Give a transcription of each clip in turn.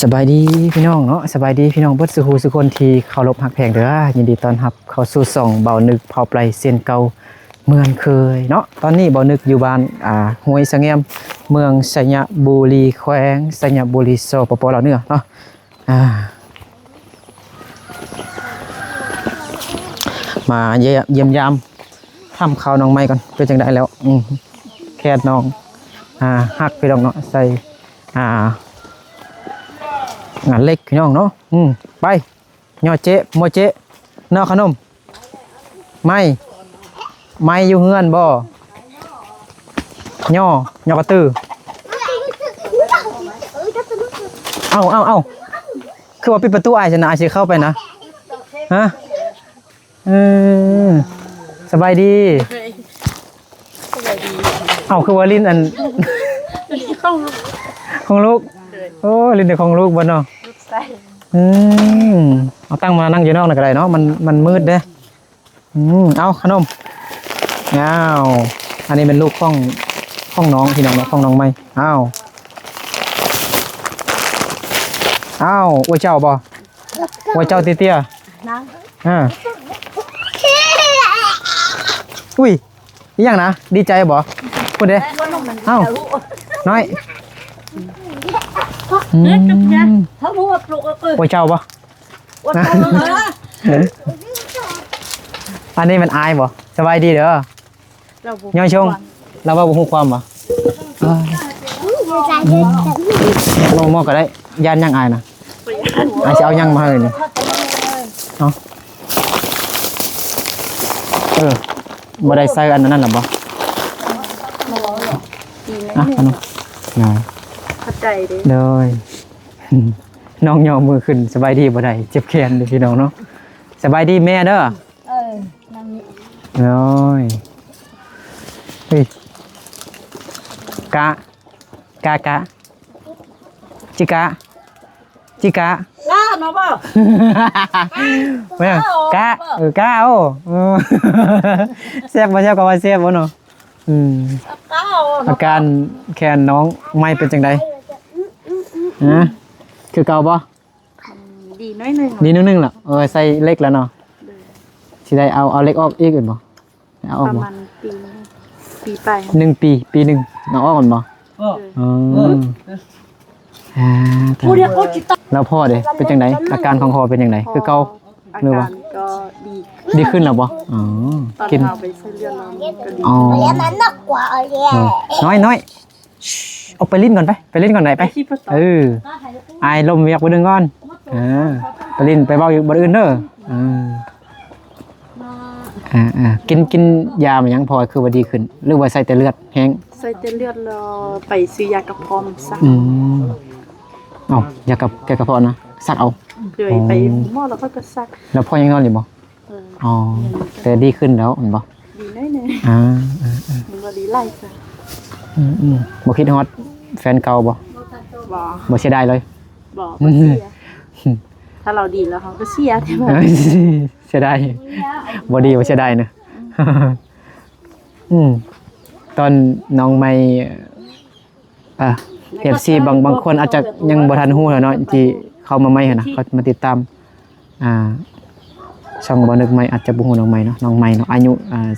ສະບາຍດີພີ່ນ້ອງເນາະ ສະບາຍດີພີ່ນ້ອງເບິດສູ່ຜູ້ສູ່ຄົນທີ່ເຄົາລົບຮັກແພງເດີ. ຍິນດີຕ້ອນຮັບເຂົ້າສູ່ຊ່ອງເບົານຶກເຜົາໄປເຊັ່ນເກົ່າເໝືອນເຄີຍເນາະ. ຕອນນີ້ເບົານຶກຢູ່ບ້ານ ອ່າ ຫ້ວຍສະແງມ ເມືອງໄຊຍະບູລີ ແຂວງໄຊຍະບູລີ ສປປ ລາວເໜືອເນາະ. ອ່າ ມາຢ້ຽມ ຢ້ຽມຢາມ ຖາມຂ່າວນ້ອງໃໝ່ກ່ອນ ເປັນຈັ່ງໃດແລ້ວ? ອືມ ແຄດນ້ອງ ອ່າ ຮັກພີ່ນ້ອງເນາະ ໃສ່ ອ່າ ງານເຫຼັກພີ່ນ້ອງເນາະ. ອືມ ໄປ ຍໍເຈ ໂມເຈ ເນາະ ຂະໜົມ ໄມ້ ໄມ້ຢູ່ເຮືອນບໍ່? ຍໍ ຍໍກະຕື ເອົາ ເອົາ ເອົາ ຄືວ່າປິດປະຕູອ້າຍຊັ້ນນະ ອ້າຍຊິເຂົ້າໄປນະ. ຮະ? ເອີ ສະບາຍດີ. ເອົ້າ ຄືວ່າຫຼິ້ນອັນ ຂອງລູກ ຂອງລູກ. ໂອ້ ຫຼິ້ນແຕ່ຂອງລູກບໍ່ເນາະ? ລູກຊາຍ. ອືມ ເອົາຕັ້ງມານັ່ງຢູ່ນອກນັ້ນກໍໄດ້ເນາະ ມັນ ມັນມືດເດ້. ອືມ ເອົາຂະໜົມ. ອ້າວ ອັນນີ້ແມ່ນລູກຂອງ ຂອງນ້ອງພີ່ນ້ອງເນາະ ຂອງນ້ອງໃໝ່. ອ້າວ ອ້າວ ອວຍເຈົ້າບໍ່? ອວຍເຈົ້າເຕ້ຍໆ. ນາງ ອ່າ ອຸ້ຍ ອີຫຍັງນະ? ດີໃຈບໍ່? ພຸ້ນເດ້. ເອົ້າ ນ້ອຍ ອືມ ເອີ ເຈົ້າບໍ່? ອັນນີ້ມັນອາຍບໍ່? ສະບາຍດີເດີ. ຍ້ອນຊົງ ລາວເວົ້າບໍ່ຮູ້ຄວາມຫວາ? ເອີ ມອງໆກໍໄດ້. ຢ້ານຫຍັງອາຍນະ? ອາຍຊິເອົາຫຍັງມາໃຫ້ນີ້? ເອົາ ເອີ ບໍ່ໄດ້ໃສ່ອັນນັ້ນລະບໍ່? ອ່ະ ອັນນັ້ນ ຂອບໃຈເດີ. ໂດຍ ນ້ອງຍໍມືຂຶ້ນ ສະບາຍດີບໍ່ໄດ້ ເຈັບແຂນເດີພີ່ນ້ອງເນາະ. ສະບາຍດີແມ່ເດີ. ເອີ ນັ່ງນີ້ ໂອ້ຍ ເຮີ້ຍ ກະ ກະ ກະ ຈິກະ ຈິກະ ກະເນາະບໍ່? ແມ່ນ ກະ ເອີ ກະ ໂອ້ ເອີ ແຊບບໍ່ ແຊບກໍວ່າແຊບບໍ່ເນາະ. ອືມ ອາການແຂນນ້ອງໃໝ່ເປັນຈັ່ງໃດ? ຮະ ຄືເກົ່າບໍ່? ມັນດີໜ້ອຍໜຶ່ງ ດີໜ້ອຍໜຶ່ງລະ. ເອີ ໃສ່ເຫຼັກແລ້ວເນາະ. ໂດຍ ຊິໄດ້ເອົາ ເອົາເຫຼັກອອກອີກແມ່ນບໍ່? ເອົາອອກບໍ່? ປະມານປີໜຶ່ງ ປີປາຍ ໜຶ່ງປີ ປີໜຶ່ງ ເອົາອອກແມ່ນບໍ່? ເອີ ເອີ ເອີ ອ່າ ແລ້ວພໍ່ເດ ເປັນຈັ່ງໃດ? ອາການຂອງພໍ່ເປັນຈັ່ງໃດ? ຄືເກົ່າ ຫຼືວ່າ ອາການກໍດີ ດີຂຶ້ນແລ້ວບໍ່? ອໍ ຕອນເຮົາໄປໃສ່ເລືອດແລ້ວມັນກໍດີ. ອໍ ນ້ອຍໆ ອອກໄປຫຼິ້ນກ່ອນໄປ ໄປຫຼິ້ນກ່ອນໄດ້ໄປ. ເອີ ອ້າຍລົມວຽກບ່ອນໜຶ່ງກ່ອນ. ເອີ ໄປຫຼິ້ນໄປເວົ້າຢູ່ບ່ອນອື່ນເດີ. ເອີ ອ່າໆ ກິນ ກິນຢາມາຫຍັງ ພໍຄືວ່າດີຂຶ້ນ ຫຼືວ່າໃສ່ແຕ່ເລືອດແຮງ? ໃສ່ແຕ່ເລືອດ ແລ້ວໄປຊື້ຢາກະເພາະມາສັກ. ອືມ ເອົ້າ ຢາກະ ແກ້ກະເພາະນະ ສັກເອົາ. ໂດຍ ໄປໂຮງໝໍແລ້ວເຂົາກໍສັກ. ແລ້ວພໍ່ຍັງນອນຢູ່ບໍ່? ເອີ ອໍ ແຕ່ດີຂຶ້ນແລ້ວແມ່ນບໍ່? ດີໜ້ອຍໜຶ່ງ. ອ່າ ເອີໆ ມັນບໍ່ດີຫຼາຍຊະ. ອືມໆ ບໍ່ຄິດຮອດແຟນເກົ່າບໍ່? ບໍ່ ບໍ່ເສຍດາຍເລີຍ? ບໍ່ ບໍ່ເສຍ. ຖ້າລາວດີແລ້ວເຮົາກໍເສຍແທ້. ເສຍດາຍ ບໍ່ດີບໍ່ເສຍດາຍນະ. ອືມ ຕອນນ້ອງໃໝ່ ອ່າ ເອັຟຊີບາງ ບາງຄົນອາດຈະຍັງບໍ່ທັນຮູ້ເນາະ ທີ່ເຂົ້າມາໃໝ່ຫັ້ນນະ ເຂົ້າມາຕິດຕາມ ອ່າ ຊ່ອງເບົານຶກໃໝ່ ອາດຈະບໍ່ຮູ້ນ້ອງໃໝ່ເນາະ. ນ້ອງໃໝ່ເນາະ ອາຍຸ ອ່າ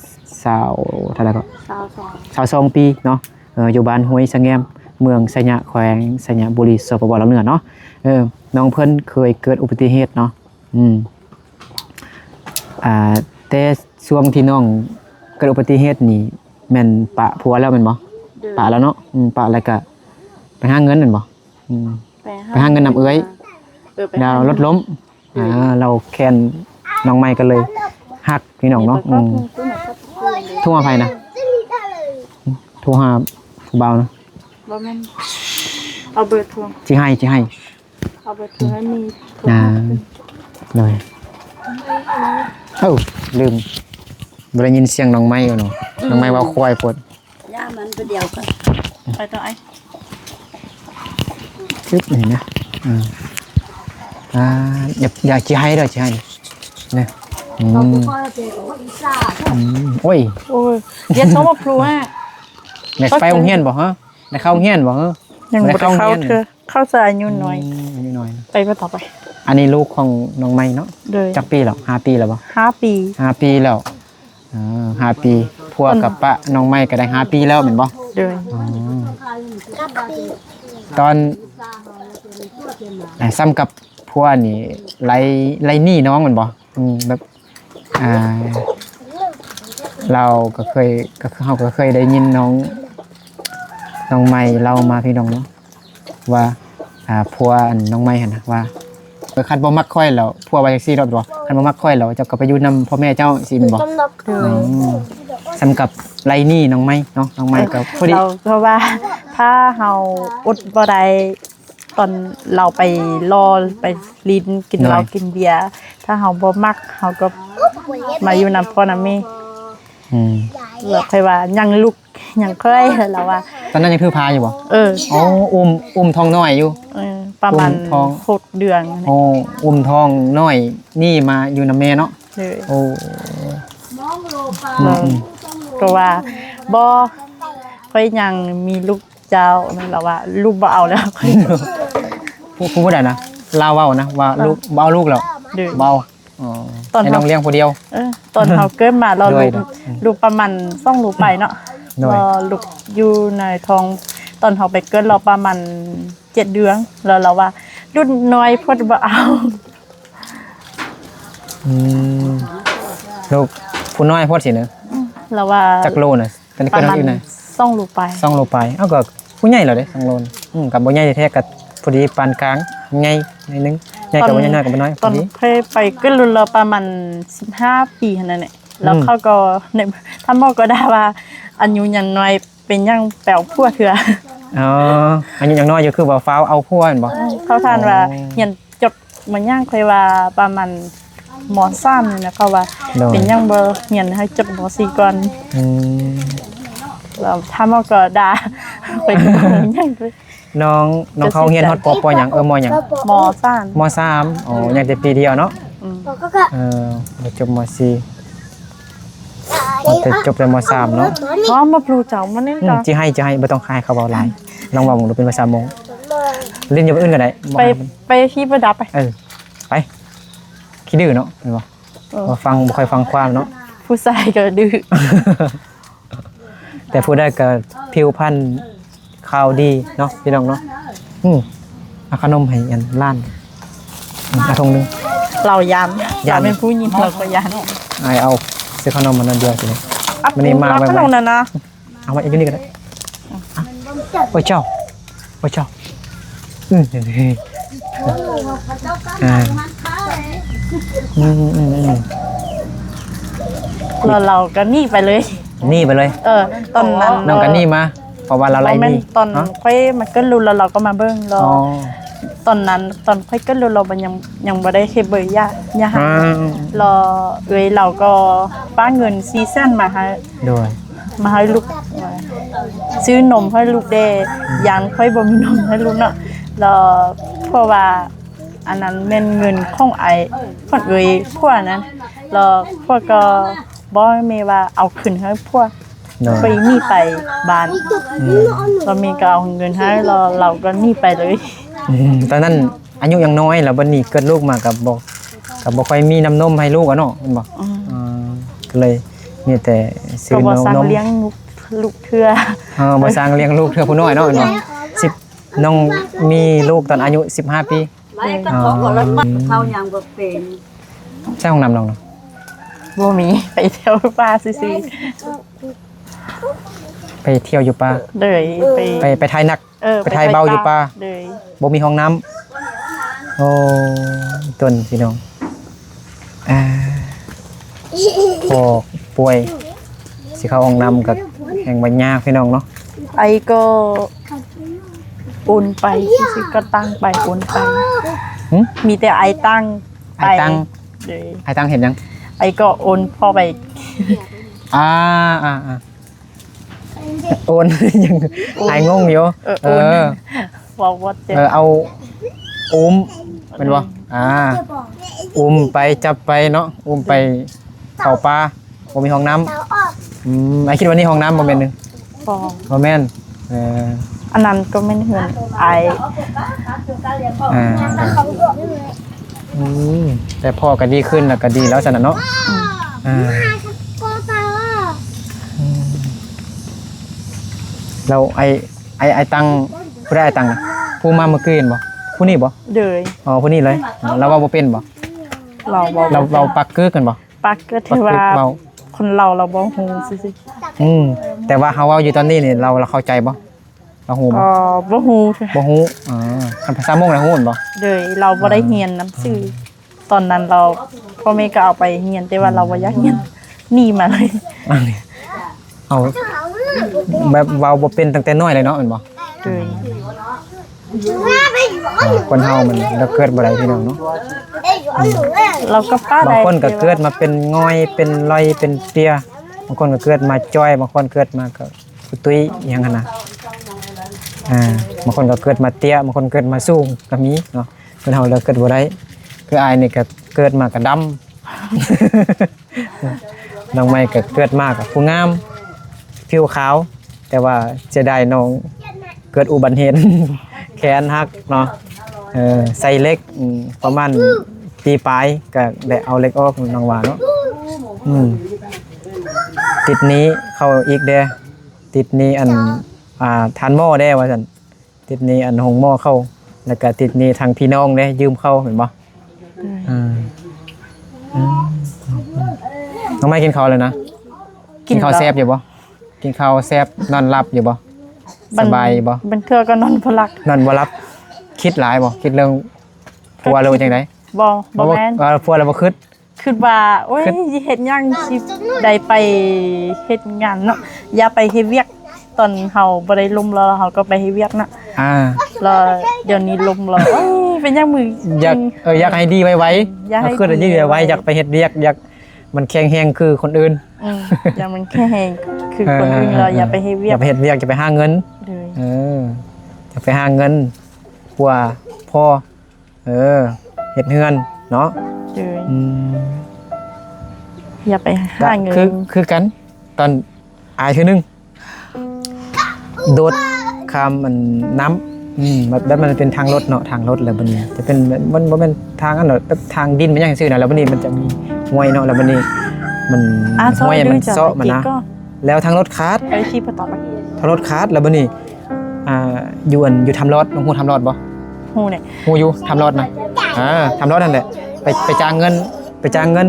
ຊາວ ເທົ່າໃດກໍ? ຊາວສອງ ຊາວສອງປີເນາະ. ເອີ ຢູ່ບ້ານຫ້ວຍສະແງມ ເມືອງໄຊຍະ ແຂວງໄຊຍະບູລີ ສປປ ລາວເໜືອເນາະ. ເອີ ນ້ອງເພິ່ນເຄີຍເກີດອຸບັດຕິເຫດເນາະ. ອືມ ອ່າ ແຕ່ຊ່ວງທີ່ນ້ອງເກີດອຸບັດຕິເຫດນີ້ ແມ່ນປະຜົວແລ້ວແມ່ນບໍ່? ໂດຍ ປະແລ້ວເນາະ. ອືມ ປະແລ້ວກະໄປຫາເງິນແມ່ນບໍ່? ອືມ ໄປຫາ ໄປຫາເງິນນຳເອື້ອຍ ເອີ ໄປຫາ ແລ້ວລົດລົ້ມ. ໂດຍ ອ່າ ແລ້ວແຂນນ້ອງໃໝ່ກໍເລີຍຫັກ ພີ່ນ້ອງເນາະ. ອືມ ໂທຫາໃຜນະ? ໂທຫາຜູ້ບ່າວນະ? ບໍ່ແມ່ນ ເອົາເບີໂທ ຊິໃຫ້ ຊິໃຫ້ ເອົາໄປເພື່ອໃຫ້ມີ ອ່າ ໂດຍ ເອົ້າ ລືມ ບໍ່ໄດ້ຍິນສຽງນ້ອງໄມ້ເນາະ. ອືມ ນ້ອງໄມ້ເວົ້າຄວາຍໂພດ. ຢ່າມັນໄປດຽວກັນ ໄປຕໍ່ໄອ້ ຊຶບ ນີ້ນະ. ອືມ ອ່າ ຢ່າ ຢ່າຊິໃຫ້ເດີ ຊິໃຫ້ນະ. ອືມ ອືມ ໂອ້ຍ ໂອ້ຍ ຢາກສົ່ງມາພລູ ແມ່ໄປໂຮງຮຽນບໍ່? ຮະ ໄດ້ເຂົ້າໂຮງຮຽນບໍ່? ຮະ ຍັງບໍ່ໄດ້ເຂົ້າເທື່ອ. ເຂົາຈະອາຍຸນ້ອຍ. ອືມ ອາຍຸນ້ອຍ. ໄປບໍ່ຕໍ່ໄປ. ອັນນີ້ລູກຂອງນ້ອງໃໝ່ເນາະ? ໂດຍ. ຈັກປີແລ້ວ? ຫ້າປີແລ້ວບໍ່? ຫ້າປີ. ຫ້າປີແລ້ວ. ເອີ ຫ້າປີ ຜົວກັບປະນ້ອງໃໝ່ກໍໄດ້ຫ້າປີແລ້ວແມ່ນບໍ່? ໂດຍ. ອໍ ຕອນ ອ່າ ສ່ຳກັບຜົວນີ້ໄລ່ ໄລ່ໜີນ້ອງແມ່ນບໍ່? ອືມ ແບບ ອ່າ ລາວກໍເຄີຍ ກໍຄືເຮົາກໍເຄີຍໄດ້ຍິນນ້ອງ ນ້ອງໃໝ່ເລົ່າມາພີ່ນ້ອງເນາະ ວ່າ ອ່າ ຜົວອັນນ້ອງໃໝ່ຫັ້ນນະວ່າ ເອີ ຄັນບໍ່ມັກຂ້ອຍແລ້ວ ຜົວວ່າຈັ່ງຊີ້ເນາະ ແມ່ນບໍ່? ຄັນບໍ່ມັກຂ້ອຍແລ້ວ ເຈົ້າກໍໄປຢູ່ນຳພໍ່ແມ່ເຈົ້າ ຊີ້ແມ່ນບໍ່? ໂດຍ. ອືມ ສ່ຳກັບໄລ່ໜີນ້ອງໃໝ່ເນາະ ນ້ອງໃໝ່ກໍ ເອີ ພໍດີ ລາວກໍວ່າ ຖ້າເຮົາອົດບໍ່ໄດ້ ຕອນລາວໄປລໍ້ໄປຫຼິ້ນ ກິນເຫຼົ້າ ໂດຍ ກິນເບຍ ຖ້າເຮົາບໍ່ມັກ ເຮົາກໍມາຢູ່ນຳພໍ່ນຳແມ່. ອືມ ແລ້ວຂ້ອຍວ່າຍັງລູກ ຍັງຂ້ອຍ ລາວວ່າ ຕອນນັ້ນຍັງຖືພາຢູ່ບໍ່? ເອີ ອໍ ອຸ້ມ ອຸ້ມທ້ອງນ້ອຍຢູ່. ເອີ ປະມານຫົກເດືອນ. ອໍ ອຸ້ມທ້ອງນ້ອຍນີ້ມາຢູ່ນຳແມ່ເນາະ? ໂດຍ. ໂອ້ ອືມໆ ກໍວ່າ ບໍ່ ຂ້ອຍຍັງມີລູກເຈົ້າ ລາວວ່າ ລູກບໍ່ເອົາແລ້ວ. ຜູ້ ຜູ້ໃດນະ? ລາວເວົ້ານະວ່າ ເອີ ລູກ ບໍ່ເອົາລູກແລ້ວ? ໂດຍ. ບໍ່ເອົາ. ອໍ ຕອນ ໃຫ້ນ້ອງລ້ຽງຜູ້ດຽວ. ເອີ ຕອນເຮົາເກີດມາ ລາວ ໂດຍ ລູກ ໂດຍ ອືມ ລູກປະມານສອງໂລປາຍເນາະ. ໂດຍ. ລາວລູກຢູ່ໃນທ້ອງ ຕອນເຮົາໄປເກີດ ລາວປະມານເຈັດເດືອນ ແລ້ວລາວວ່າ ລູກນ້ອຍໂພດ ບໍ່ເອົາ. ອືມ ລູກຜູ້ນ້ອຍໂພດຊີ້ນະ. ອືມ ລາວວ່າ ຈັກໂລນະ? ຕອນນີ້ເກີດເທົ່າໃດນະ? ສອງໂລປາຍ. ສອງໂລປາຍ. ເອົ້າ ກໍຜູ້ໃຫຍ່ແລ້ວເດ້ ສອງໂລນ. ອືມ ກໍບໍ່ໃຫຍ່ແທ້ໆ ກໍພໍດີປານກາງ ໃຫຍ່ໜ້ອຍໜຶ່ງ ໃຫຍ່ກໍບໍ່ໃຫຍ່ ນ້ອຍກໍບໍ່ນ້ອຍ ຕອນຂ້ອຍໄປເກີດລະປະມານສິບຫ້າປີຫັ້ນນະແຫຼະ. ແລ້ວ ອືມ ເຂົາກໍ ທ່ານໝໍກໍດ່າວ່າ ອາຍຸຍັງນ້ອຍ ເປັນຫຍັງໄປເອົາຜົວເທື່ອ. ອໍ ອາຍຸຍັງນ້ອຍຢູ່ ຄືວ່າຟ້າວເອົາຜົວແມ່ນບໍ່? ເອີ ເຂົາທ່ານວ່າ ອໍ ຮຽນ ຈົບມາຫຍັງ ຂ້ອຍວ່າປະມານ ມໍສາມ ນີ້ນະ ເຂົາວ່າ ໂດຍ ເປັນຫຍັງບໍ່ຮຽນໃຫ້ຈົບ ມໍສີ່ ກ່ອນ. ອືມ ແລ້ວທ່ານໝໍກໍດ່າ ຂ້ອຍກໍບໍ່ຮູ້ຫຍັງເລີຍ. ນ້ອງ ນ້ອງເຂົາຮຽນຮອດ ປ ປ ຫຍັງ? ເອີ ມໍຫຍັງ? ມໍສາມ. ມໍສາມ. ອໍ ອືມ ຍັງແຕ່ປີດຽວເນາະ. ອືມ ເອີ ບໍ່ຈົບ ມໍສີ່ ແຕ່ຈົບແຕ່ ມໍສາມ ເນາະ. ອໍ ມາປູເຈົ້າມານີ້ ອືມ ກໍ ຊິໃຫ້ ຊິໃຫ້ ບໍ່ຕ້ອງໃຫ້ເຂົາເວົ້າຫຼາຍ. ລອງເວົ້າເບິ່ງດູ ເປັນພາສາມົ້ງ. ຫຼິ້ນຢູ່ບ່ອນອື່ນກໍໄດ້. ໄປ ໄປທີ່ປະດັບໄປ. ເອີ ໄປ. ຂີ້ດື້ເນາະ ແມ່ນບໍ່? ເອີ ບໍ່ຟັງ ບໍ່ຄ່ອຍຟັງຄວາມເນາະ. ຜູ້ຊາຍກໍດື້. ແຕ່ຜູ້ໃດກໍຜິວພັນຂາວດີເນາະ ພີ່ນ້ອງເນາະ. ອືມ ເອົາຂະໜົມໃຫ້ອັນຫຼານ. ອືມ ເອົາຖົງໜຶ່ງ. ລາວຢ້ານ ຢ້ານ ລາວເປັນຜູ້ຍິງ ລາວກໍຢ້ານ. ອ້າຍເອົາຊື້ຂະໜົມມາໜ້ອຍດຽວຊິ. ມື້ນີ້ມາໄວໆ ຂະໜົມນັ້ນນະ. ເອົາມາອີກຢູ່ນີ້ກໍໄດ້. ໂອ້ຍເຈົ້າ ໂອ້ຍເຈົ້າ. ອືມ ອ່າ ອືມໆໆ ແລ້ວລາວກໍໜີໄປເລີຍ. ໜີໄປເລີຍ. ເອີ ຕອນນັ້ນ ນ້ອງກໍໜີມາ ເພາະວ່າລາວໄລ່ໜີ. ບໍ່ແມ່ນ ຕອນຂ້ອຍມາເກີດລູກ ແລ້ວລາວກໍມາເບິ່ງ. ອໍ ຕອນນັ້ນ ຕອນຂ້ອຍເກີດລູກ ລາວຍັງ ຍັງບໍ່ໄດ້ເຮັດໃບຢ່າ ຢ່າຮ້າງ. ແລ້ວເອື້ອຍລາວກໍຝາກເງິນສີ່ແສນມາໃຫ້. ໂດຍ. ມາໃຫ້ລູກ ຊື້ນົມໃຫ້ລູກແດ່ ອືມ ຢ້ານຂ້ອຍບໍ່ມີນົມໃຫ້ລູກເນາະ. ແລ້ວເພາະວ່າອັນນັ້ນແມ່ນເງິນຂອງອ້າຍ ຂອງເອື້ອຍຜົວນັ້ນ. ແລ້ວຜົວກໍບອກແມ່ວ່າເອົາຄືນໃຫ້ຜົວ. ໂດຍ. ຂ້ອຍໜີໄປບ້ານ. ອືມ. ແລ້ວແມ່ກໍເອົາເງິນໃຫ້ ແລ້ວລາວກໍໜີໄປເລີຍ. ອືມ ຕອນນັ້ນ ອາຍຸຍັງນ້ອຍ ແລ້ວບັດນີ້ເກີດລູກມາກໍບໍ່ ກໍບໍ່ຄ່ອຍມີນ້ຳນົມໃຫ້ລູກອະເນາະ ແມ່ນບໍ່? ອືມ ອ່າ ກໍເລີຍມີແຕ່ຊື້ ກໍບໍ່ຊ່າງລ້ຽງລູກເທື່ອ. ເອີ ບໍ່ຊ່າງລ້ຽງລູກເທື່ອຜູ້ນ້ອຍເນາະ ແມ່ນບໍ່? ສິບ ນ້ອງມີລູກຕອນອາຍຸສິບຫ້າປີ. ໄວ້ ເອີ ກໍຂໍກໍລະປັດເຂົາຍັງບໍ່ເປັນ. ໃຊ້ຫ້ອງນ້ຳນ້ອງນະ? ບໍ່ມີ ໄປທ່ຽວປ່າຊື່ໆ. ໄປທ່ຽວຢູ່ປ່າ? ໂດຍ ໄປ ໄປ ໄປຖ່າຍໜັກ. ເອີ ໄປຖ່າຍເບົາຢູ່ປ່າ. ໂດຍ. ບໍ່ມີຫ້ອງນ້ຳ. ໂອ້ ຕົນພີ່ນ້ອງ ອ່າ ພໍ່ປ່ວຍ ຊິເຂົ້າຫ້ອງນ້ຳກໍແຮ່ງວ່າຍາກພີ່ນ້ອງເນາະ. ອ້າຍກໍໂອນໄປຊື່ໆ ກໍຕ່າງໄປໂອນໄປ. ຫຶ? ມີແຕ່ອ້າຍຕ່າງໄປ. ອ້າຍຕ່າງ? ໂດຍ. ອ້າຍຕ່າງເຮັດຫຍັງ? ອ້າຍກໍໂອນພໍ່ໄປ. ອ່າ ອ່າ ອ່າ. ໂອນ ຍັງ ໂອນ ຫາຍງົງຢູ່. ເອີ ໂອນ ເອີ ເວົ້າບໍ່ເຕັມ. ເອີ ເອົາ ອຸ້ມ ແມ່ນບໍ່? ອືມ ອ່າ ອຸ້ມໄປ ຈັບໄປເນາະ ອຸ້ມໄປເຂົ້າປ່າ ບໍ່ມີຫ້ອງນ້ຳ. ອືມ ອ້າຍຄິດວ່ານີ້ຫ້ອງນ້ຳບໍ່ແມ່ນ? ບໍ່ ບໍ່ແມ່ນ. ເອີ ອັນນັ້ນກໍແມ່ນເຮືອນອ້າຍ. ອ່າ ອືມ ແຕ່ພໍ່ກໍດີຂຶ້ນ ແລ້ວກໍດີແລ້ວຊັ້ນນະເນາະ. ອືມ ອ່າ ອືມ ແລ້ວໄອ້ ໄອ້ ໄອ້ຕັງ ຜູ້ໃດ ໄອ້ຕັງນະ? ຜູ້ມາເມື່ອກີ້ຫັ້ນບໍ່? ຜູ້ນີ້ບໍ່? ໂດຍ. ອໍ ຜູ້ນີ້ເລີຍ. ອໍ ລາວເວົ້າບໍ່ເປັນບໍ່? ລາວເວົ້າ ລາວເວົ້າປາກກຶກຫັ້ນບໍ່? ປາກກໍຖືວ່າ ປາກກຶກເວົ້າ ຄົນລາວລາວບໍ່ຮູ້ຊື່ໆ. ອືມ ແຕ່ວ່າເຮົາເວົ້າຢູ່ຕອນນີ້ນີ້ ລາວ ລາວເຂົ້າໃຈບໍ່? ລາວຮູ້ບໍ່? ກໍບໍ່ຮູ້. ບໍ່ຮູ້. ອໍ ຄັນພາສາມົ້ງລາວຮູ້ແມ່ນບໍ່? ໂດຍ ລາວບໍ່ໄດ້ຮຽນນຳຊື່. ອໍ ຕອນນັ້ນລາວ ພໍ່ແມ່ກໍເອົາໄປຮຽນ ແຕ່ວ່າລາວບໍ່ຢາກຮຽນ ອືມ ໜີມາເລີຍ. ເອົາ ແບບເວົ້າບໍ່ເປັນຕັ້ງແຕ່ນ້ອຍເລີຍເນາະ ແມ່ນບໍ່? ໂດຍ. ອ່າ ຄົນເຮົາມັນ ລາວເກີດບໍ່ໄດ້ພີ່ນ້ອງເນາະ. ອືມ ລາວກໍປະໄດ້ ບາງຄົນກໍເກີດມາເປັນງ່ອຍ ເປັນລ່ອຍ ເປັນເຕ້ຍ, ບາງຄົນກໍເກີດມາຈ່ອຍ, ບາງຄົນເກີດມາກໍຕຸ້ຍອີ່ຫຍັງຫັ້ນນະ. ອ່າ ບາງຄົນກໍເກີດມາເຕ້ຍ, ບາງຄົນເກີດມາສູງກໍມີເນາະ. ຄົນເຮົາລາວເກີດບໍ່ໄດ້. ຄືອ້າຍນີ້ກໍເກີດມາກໍດຳ. ນ້ອງໃໝ່ກໍເກີດມາກໍຜູ້ງາມ ຜິວຂາວ, ແຕ່ວ່າເສຍດາຍນ້ອງເກີດອຸບັດເຫດ ແຂນຫັກເນາະ. ເອີ ໃສ່ເຫຼັກ ອືມ ປະມານປີປາຍ ກໍໄດ້ເອົາເຫຼັກອອກ ນ້ອງວ່າເນາະ. ອືມ ຕິດໜີ້ເຂົາອີກເດ້ ຕິດໜີ້ອັນ ອ່າ ທ່ານໝໍເດ້ວ່າຊັ້ນ. ຕິດໜີ້ອັນໂຮງໝໍເຂົາ ແລ້ວກະຕິດໜີ້ທາງພີ່ນ້ອງເດ້ ຢືມເຂົາແມ່ນບໍ່? ອືມ ອ່າ ອືມ ນ້ອງໄມ້ກິນເຂົ້າແລ້ວນະ? ກິນ ກິນເຂົ້າແຊບຢູ່ບໍ່? ກິນເຂົ້າແຊບ ນອນຫຼັບຢູ່ບໍ່? ສະບາຍຢູ່ບໍ່? ບາງເທື່ອກໍນອນບໍ່ຫຼັບ. ນອນບໍ່ຫຼັບ. ຄິດຫຼາຍບໍ່? ຄິດເລື່ອງຜົວ ຫຼືວ່າຈັ່ງໃດ? ບໍ່ ບໍ່ແມ່ນ ວ່າຜົວແລ້ວບໍ່ຄິດ. ຄິດວ່າ ໂອ້ຍ ຄິດ ເຮັດຫຍັງຊິໄດ້ໄປເຮັດງານເນາະ, ຢາກໄປເຮັດວຽກ. ຕອນເຮົາບໍ່ໄດ້ລົມ ແລ້ວເຮົາກໍໄປເຮັດວຽກເນາະ. ອ່າ ແລ້ວດຽວນີ້ລົມແລ້ວ ໂອ້ຍ ເປັນຫຍັງມື້ ຢາກ ເອີ ຢາກໃຫ້ດີໄວໆ ຢາກໃຫ້ ເຮົາຄິດໃຫ້ດີໄວໆ ຢາກໄປເຮັດວຽກ ຢາກມັນແຂງແຮງຄືຄົນອື່ນ. ອືມ ຢາກມັນແຂງແຮງຄືຄົນອື່ນ ເອີ ແລ້ວ ເອີ ຢາກໄປເຮັດວຽກ ຢາກໄປເຮັດວຽກ ຢາກໄປຫາເງິນ. ໂດຍ ເອີ ຢາກໄປຫາເງິນ ຜົວພໍ່ ເອີ ເຮັດເຮືອນເນາະ. ໂດຍ ອືມ ຢາກໄປຫາເງິນ. ຄື ຄືກັນ ຕອນອາຍເທື່ອໜຶ່ງ ໂດດຂ້າມອັນນ້ຳ ອືມ ແບບ ແບບມັນເປັນທາງລົດເນາະ ທາງລົດ ແລ້ວບັດນີ້ຈະເປັນ ມັນບໍ່ແມ່ນທາງອັນນັ້ນດອກ ແບບທາງດິນແມ່ນຫຍັງຊື່ນະ. ແລ້ວບັດນີ້ມັນຈະມີຫ້ວຍເນາະ ແລ້ວບັດນີ້ມັນ ອ່າ ຫ້ວຍມັນເຊາະມັນນະ ແລ້ວທາງລົດຂາດ ທາງລົດຂາດ ແລ້ວບັດນີ້ ອ່າ ຢູ່ອັນ ຢູ່ຖ້ຳລອດ ນ້ອງຮູ້ຖ້ຳລອດບໍ່? ຮູ້ແຫຼະ ຮູ້ຢູ່ ຖ້ຳລອດນະ. ອ່າ ຖ້ຳລອດຫັ້ນແຫຼະ ໄປ ໄປຈ້າງເງິນ ໄປຈ້າງເງິນ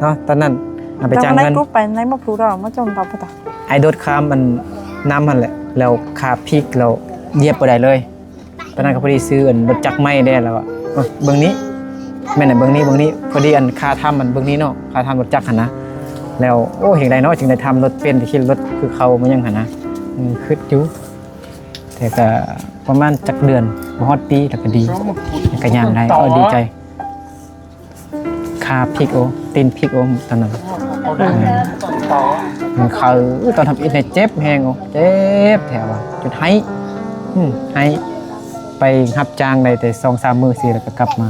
ເນາະ ຕອນນັ້ນ ອ່າ ໄປຈ້າງເງິນ. ໄປໃນໝົກພູດອກ ມາຈົມປາປະຕາ ໄອ້ໂດດຂ້າມອັນນ້ຳຫັ້ນແຫຼະ ແລ້ວຂາພິກ ແລ້ວຢຽບບໍ່ໄດ້ເລີຍ. ຕອນນັ້ນກໍພໍດີຊື້ອັນລົດຈັກໃໝ່ແດ່ ແລ້ວວ່າ ເອີ ເບິ່ງນີ້ ແມ່ນແຫຼະ ເບິ່ງນີ້ ເບິ່ງນີ້ ພໍດີອັນຄາຖ້ຳ ອັນເບິ່ງນີ້ເນາະ ຄາຖ້ຳລົດຈັກຫັ້ນນະ. ແລ້ວ ໂອ້ ເຮັດຈັ່ງໃດເນາະ ຈຶ່ງໄດ້ຖ້ຳລົດເປັນ ໄດ້ຂີ່ລົດຄືເຂົາມາຫຍັງຫັ້ນນະ. ອືມ ຄິດຢູ່ ແຕ່ກໍປະມານຈັກເດືອນ ບໍ່ຮອດປີ ແລ້ວກໍດີ ແລ້ວກໍຍ່າງໄດ້ ກໍດີໃຈ. ຂາພິກໂອ ຕີນພິກໂອ ຕອນນັ້ນ ມັນເຂົ້າ ຕອນທຳອິດນີ້ເຈັບແຮງໂອ ເຈັບແທ້ວ່າ ຈົນໄຫ້ ອືມ ໄຫ້. ໄປຮັບຈ້າງໄດ້ແຕ່ສອງສາມມື້ຊີ້ ແລ້ວກໍກັບມາ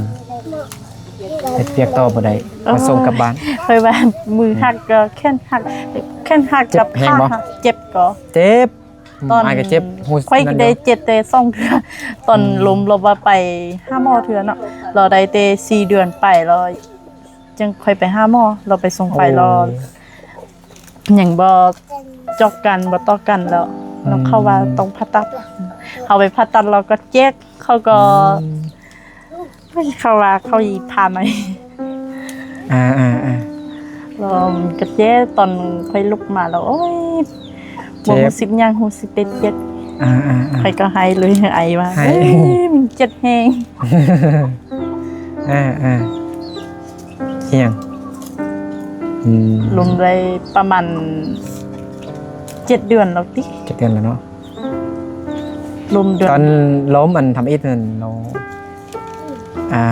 ເຮັດວຽກຕໍ່ບໍ່ໄດ້ ເອີ ມາສົ່ງກັບບ້ານ. ຂ້ອຍວ່າມືຫັກກໍແຂນຫັກ ແຂນຫັກກັບຂາຫັກ ເຈັບແຮງບໍ່? ເຈັບກໍເຈັບ ອືມ ຕອນ ອ້າຍກໍເຈັບ ຮູ້ ຂ້ອຍໄດ້ເຈັບແຕ່ສອງເທື່ອ ຕອນ ອືມ ລົມ ລາວວ່າໄປຫາໝໍເທື່ອເນາະ ລາວໄດ້ແຕ່ສີ່ເດືອນໄປ ລາວຈຶ່ງຄ່ອຍໄປຫາໝໍ ລາວໄປສົ່ງໄປ ໂອ້ ລາວຍັງບໍ່ເຈາະກັນ ບໍ່ຕໍ່ກັນ ແລ້ວ ອືມ ເຂົາວ່າຕ້ອງຜ່າຕັດ ເຮົາໄປຜ່າຕັດ ລາວກໍເຈັບ ເຂົາກໍ ອືມ ເຂົາວ່າເຂົາອີພາໃໝ່ ອ່າໆໆ ລອງກະແຈ ຕອນຂ້ອຍລຸກມາແລ້ວ ໂອ້ຍ ເຈັບ ບໍ່ຮູ້ສຶກຫຍັງ ຮູ້ສຶກແຕ່ເຈັບ ອ່າໆໆ ຂ້ອຍກໍໄຫ້ເລີຍ ໄອວ່າ ໄຫ້ ເອີຍ ມັນເຈັບແຮງ ອ່າໆ ອີຫຍັງ ອືມ ລົມໄດ້ປະມານເຈັດເດືອນແລ້ວຕິ ເຈັດເດືອນແລ້ວເນາະ ລົມເດືອນ ຕອນລົມອັນທຳອິດນັ້ນເນາະ ອ່າ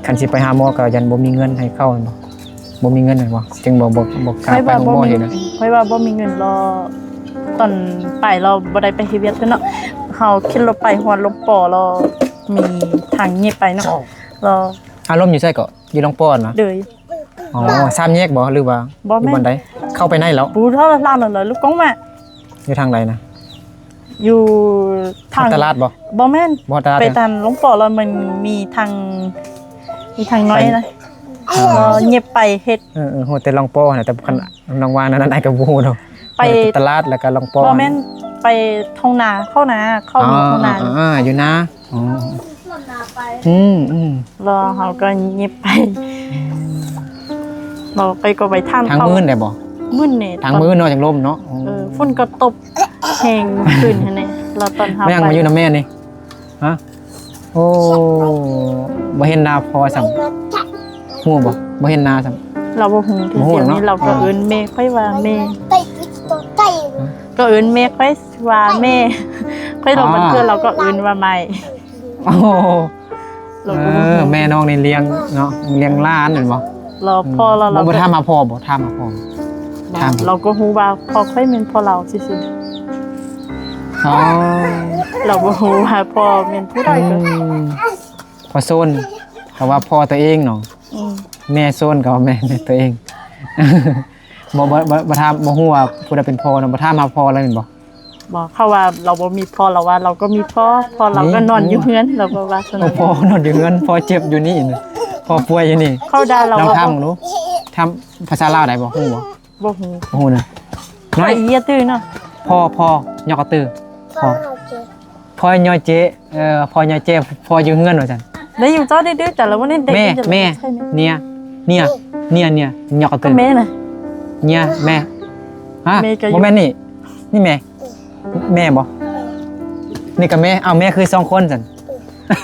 ຄັນຊິໄປຫາໝໍກໍຢ້ານບໍ່ມີເງິນໃຫ້ເຂົາແມ່ນບໍ່? ບໍ່ມີເງິນແມ່ນບໍ່? ຈຶ່ງບໍ່ ບໍ່ ບໍ່ກ້າໄປໂຮງໝໍຫັ້ນນະ ຂ້ອຍວ່າບໍ່ມີເງິນ ຂ້ອຍວ່າບໍ່ມີເງິນ ລາວຕອນໄປລາວບໍ່ໄດ້ໄປເຮັດວຽກເທື່ອເນາະ ເຮົາຂີ່ລົດໄປຮອດລົມປໍ ລາວມີທາງແຍກໄປເນາະ ລາວ ອາ ລົມຢູ່ໃສເກາະ? ຢູ່ລົມປໍນະ? ໂດຍ ອໍ ສາມແຍກບໍ່ ຫຼືວ່າ ບໍ່ແມ່ນ ຢູ່ບ່ອນໃດ? ເຂົ້າໄປໃນແລ້ວ ປູເທົ່າລາວນັ້ນເລີຍ ລູກກອງມາ ຢູ່ທາງໃດນະ? ຢູ່ທາງຕະຫຼາດບໍ່? ບໍ່ແມ່ນ ບໍ່ຕະຫຼາດ ໄປທາງຫຼວງປໍ້ ແລ້ວມັນມີທາງ ມີທາງນ້ອຍນະ ເອີ ເຫຍິບໄປເຮັດ ເອີໆ ຮູ້ແຕ່ຫຼວງປໍ້ຫັ້ນນະ ແຕ່ຄັນ ອືມ ນ້ອງວ່ານັ້ນ ອ້າຍກໍບໍ່ຮູ້ເນາະ ໄປຕະຫຼາດ ແລ້ວກໍຫຼວງປໍ້ ບໍ່ແມ່ນ ຫັ້ນ ໄປທົ່ງນາ ເຂົ້ານາ ເຂົ້າ ອໍ ທົ່ງນາ ອ່າໆ ຢູ່ນາ ອໍ ອືມໆ ແລ້ວເຮົາກໍຫຍິບໄປ ອືມ ແລ້ວຂ້ອຍກໍໄປຖາມເຂົາ ທາງມື້ໄດ້ບໍ່? ມື້ນີ້ ທາງມື້ເນາະ ຈັ່ງລົມເນາະ ເອີ ຝົນກໍຕົກແຮງຂຶ້ນຫັ້ນແຫຼະ ແລ້ວຕອນເຮົາໄປ ມາຍັງມາຢູ່ນຳແມ່ນີ້ ຮະ? ໂອ້ ບໍ່ເຫັນໜ້າພໍ່ຊ້ຳ ຮູ້ບໍ່? ບໍ່ເຫັນໜ້າຊ້ຳ ລາວບໍ່ຮູ້ ບໍ່ຮູ້ເນາະ ດຽວນີ້ລາວກໍເອີ້ນແມ່ຂ້ອຍວ່າແມ່ ຮະ? ກໍເອີ້ນແມ່ຂ້ອຍວ່າແມ່ ຂ້ອຍລາວ ອໍ ບາງເທື່ອລາວກໍເອີ້ນວ່າໄມ້ ໂອ້ ລາວກໍບໍ່ຮູ້ ເອີ ແມ່ນ້ອງນີ້ລ້ຽງເນາະ ລ້ຽງຫຼານແມ່ນບໍ່? ລາວ ອືມ ພໍ່ລາວ ບໍ່ ລາວ ບໍ່ ກໍຖາມຫາພໍ່ບໍ່? ຖາມຫາພໍ່ ບໍ່ ຖາມ ລາວກໍຮູ້ວ່າພໍ່ຂ້ອຍແມ່ນພໍ່ລາວຊື່ໆ ອໍ ລາວບໍ່ຮູ້ວ່າພໍ່ແມ່ນຜູ້ໃດ ອືມ ກະ ພໍ່ໂຊນກໍວ່າພໍ່ຕົວເອງເນາະ ອືມ ແມ່ໂຊນກໍວ່າແມ່ ແມ່ຕົວເອງ ບໍ່ ບໍ່ ບໍ່ ບໍ່ຖາມ ບໍ່ຮູ້ວ່າຜູ້ໃດເປັນພໍ່ເນາະ ບໍ່ຖາມຫາພໍ່ລະແມ່ນບໍ່? ບໍ່ ເຂົາວ່າລາວບໍ່ມີພໍ່ ລາວວ່າລາວກໍມີພໍ່ ພໍ່ລາວກໍນອນຢູ່ເຮືອນ ລາວກໍວ່າຊັ້ນ ໂອ້ ພໍ່ນອນຢູ່ເຮືອນ ພໍ່ເຈັບຢູ່ນີ້ນະ ພໍ່ປ່ວຍຢູ່ນີ້ ເຂົາດ່າລາວ ລອງຖາມເບິ່ງດູ ຖາມພາສາລາວໄດ້ບໍ່? ຮູ້ບໍ່? ບໍ່ຮູ້ ບໍ່ຮູ້ນະ ນ້ອຍ ເອີຍ ຕື່ເນາະ ພໍ່ ພໍ່ ຍອກກະຕື້ ພໍ່ ພໍ່ຍອຍເຈ ເອີ ພໍ່ຍອຍເຈ ພໍ່ຢູ່ເຮືອນວ່າຊັ້ນ ໄດ້ຢູ່ ເຈົ້າດື້ໆ ແຕ່ລະມື້ນີ້ ແມ່ ແມ່ ເນຍ ເນຍ ເນຍ ຍອກກະຕື້ ແມ່ນະ ເນຍ ແມ່ ຮະ ແມ່ກໍຢູ່ ບໍ່ແມ່ນນີ້ ນີ້ແມ່ ແມ່ບໍ່? ນີ້ກໍແມ່ ເອົ້າ ແມ່ຄືສອງຄົນຊັ້ນ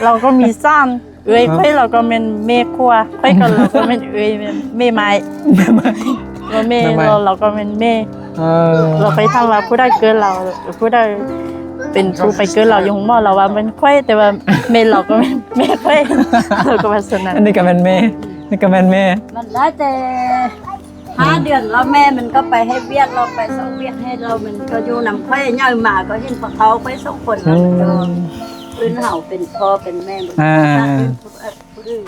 ລາວກໍມີສາມ ເອື້ອຍຂ້ອຍລາວກໍແມ່ນແມ່ຄົວ ຂ້ອຍກໍລາວກໍແມ່ນເອື້ອຍ ແມ່ ແມ່ໄມ້ ແມ່ໄມ້ ລາວແມ່ ແມ່ໄມ້ ລາວ ລາວກໍແມ່ນແມ່ ເອີ ລາວໄປຖາມວ່າຜູ້ໃດເກີດລາວ ຜູ້ໃດເປັນຜູ້ໄປເກີດລາວຢູ່ໂຮງໝໍ ລາວວ່າແມ່ນຂ້ອຍ ແຕ່ວ່າແມ່ລາວກໍແມ່ນແມ່ຂ້ອຍ ລາວກໍວ່າຊັ້ນນະ ອັນນີ້ກໍແມ່ນແມ່ ນີ້ກໍແມ່ນແມ່ ມັນໄດ້ແຕ່ ຫ້າເດືອນແລ້ວ ແມ່ມັນກໍໄປເຮັດວຽກ ລາວໄປເຊົາວຽກໃຫ້ລາວ ມັນກໍຢູ່ນຳຂ້ອຍ ໃຫຍ່ມາກໍເຫັນພວກເຂົາ ຂ້ອຍສອງຄົນ ອືມ ແລ້ວມັນກໍເອີ້ນເຮົາເປັນພໍ່ເປັນແມ່ ອ່າ ຜູ້ອື່